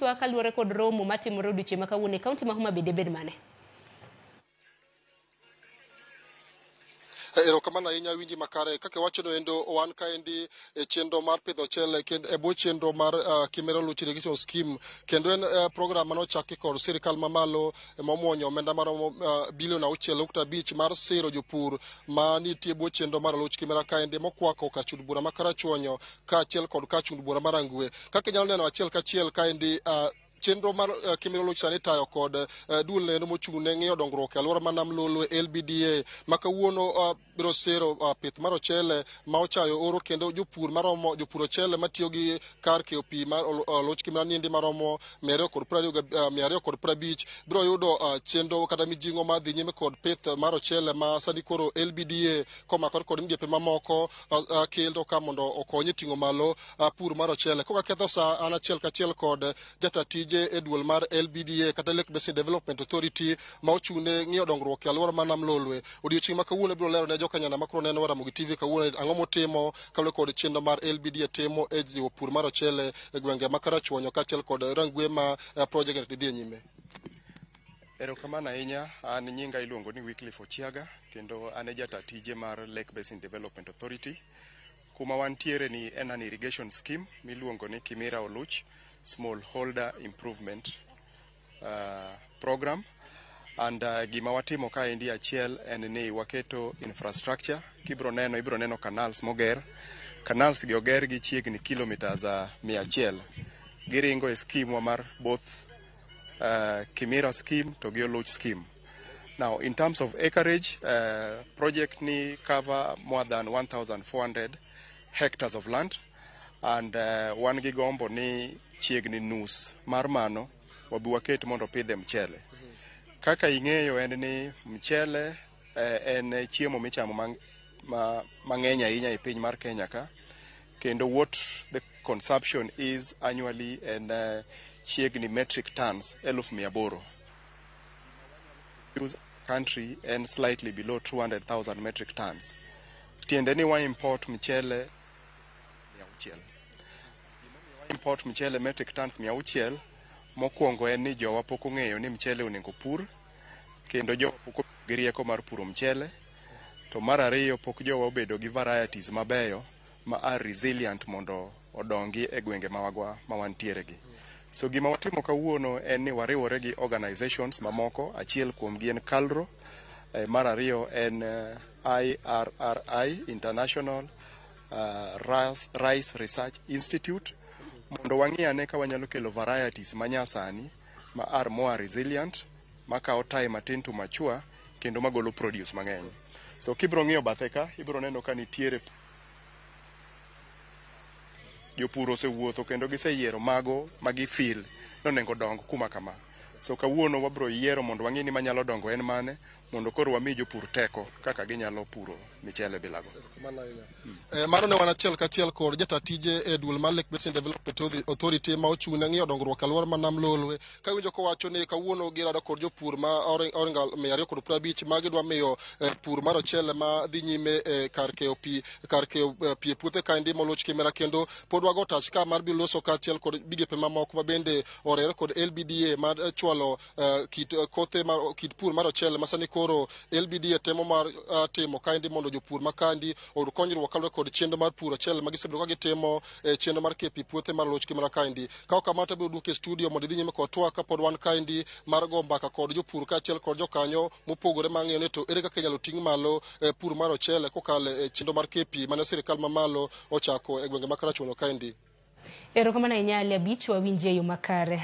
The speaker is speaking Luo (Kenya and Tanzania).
inyiswa kaluwore kod romo matimore odiochieng' ma kawuono e kaunti ma Homa Bay debed mane? Erokamano ahinya winji makare kaka iwacho no endo wan kaendi e chenro mar pidho ochele kendo e bwo chenro mar Kimera Oluch Irrigation Scheme kendo en program mane ochaki kod sirikal mamalo momuonyo omenda maromo bilion 6.5 mar siro jopur manitie bwo chenro mar Oluch Kimera kaendi mokwako kar chund bura ma Karachuonyo kaachiel kod kar chund bura ma Rangwe. Kaka inyalo neno achiel kachiel kaendi chenro mar Kimera Oluch sani itayo kod duol neno mochung' ne ng'iyo dongruok e alwora ma Nam Lolwe LBDA ma kawuono biro siro pith mar ochele ma ochayo oro kendo jopur maromo jopur ochele matiyo gi kar keyo pi mar Oluch Kimera niendi maromo 250 biro yudo chenro kata mijing'o mar dhi nyime kod pith mar ochele ma sani koro LBDA komakore kod migepe mamoko kendo ka mondo okony e ting'o malo pur mar ochele. Koka ketho sa an achiel kachiel kod jata tije e duol mar LBDA kata Lake Basin Development Authority ma ochung' ne ng'iyo dongruok e alwora ma Nam Lolwe. Odiochieng' ma kawuono biro lero ne jokanyana ma koro neno Ramogi TV kawuono ang'o motimo kaluwore kod chenro mar LBDA timo e jiwo pur mar ochele e gwenge ma Karachuonyo kaachiel kod Rangwe ma project ni dhi nyime. Erokamano ahinya, an nyinga iluongo ni Wycliffe Ochiaga kendo an e jata tije mar Lake Basin Development Authority. Kuma wantiere ni en an irrigation scheme miluongo ni Kimira Oluch Smallholder Improvement Program. And gima watimo kaendi achiel en ni waketo infrastructure. Kibro neno, ibro neno canals moger. Canals gi oger gi chiegni kilometers 100. Giringo e scheme wa mar both Kimira scheme to gi Oluch scheme. Now, in terms of acreage, project ni cover more than 1,400 hectares of land, and wan gi gombo ni chiegni nus mar mano wabi waket mondo opidhe mchele. Kaka ing'eyo en ni mchele en chiemo michamo mang'eny ahinya e piny mar Kenya ka, kendo what the consumption is annually en chiegni metric tons 800,000. Country en slightly below 200,000 metric tons. Tiende ni wa import mchele 600. Wa import mchele metric tons 600 mokwongo en ni jowa pok ong'eyo ni mchele onego pur, kendo jowa pok gi rieko mar puro mchele. To mar ariyo pok jowa obedo gi varieties mabeyo ma are resilient mondo odongi e gwenge mawagwa ma wantiere gi. So gima watimo kawuono en ni wariwore gi organizations mamoko, achiel kuomgi en KALRO, mar ariyo en IRRI, International Rice Research Institute, mondo wang'i ane ka wanyalo kelo varieties manyasani ma are more resilient, makawo time matin to mature, kendo magolo produce mang'eny. So kibro ng'iyo bathe ka, ibro neno ka nitiere jopur osewuotho kendo giseyiero mago ma gifeel nonego dong kuma kama. So kawuono wabro yiero mondo wang'i ni manyalo dongo en mane, mondo koro wami jopur teko kaka ginyalo puro michele bilago. Mano ne wan achiel kachiel kod jata tije e duol mar Lake Basin Development Authority ma ochung' ne ng'iyo dongruok e alwora ma Nam Lolwe ka winjo kowacho ni kawuono girado kod jopur ma oringo 250 ma gidwa miyo pur mar ochele ma dhi nyime e kar keyo pi kar keyo pi e puothe kaendi moluch Kimera kendo pod wago tach ka mar biro loso kaachiel kod migepe mamoko ma bende oriwore kod LBDA mar chwalo kit kothe mar kit pur mar ochele ma sani koro LBDA temo mar timo kaendi mondo jopur ma kaendi oyud konyruok kaluwore kod chenro mar pur ochele ma gisebedo ka gitimo e chenro mar keyo pi puothe mar Oluch Kimera kaendi. Ka ok kamano to abiro duoki e studio mondo idhi nyime kod twak kapod wan kaendi mar go mbaka kod jopur kaachiel kod jokanyo mopogore mang'eyo ni to ere kaka inyalo ting' malo pur mar ochele kokalo e chenro mar keyo pi mane sirikal mamalo ochako e gwenge ma Karachuonyo kaendi. Erokamano ahinya Ali Abich, wawinji e yo makare.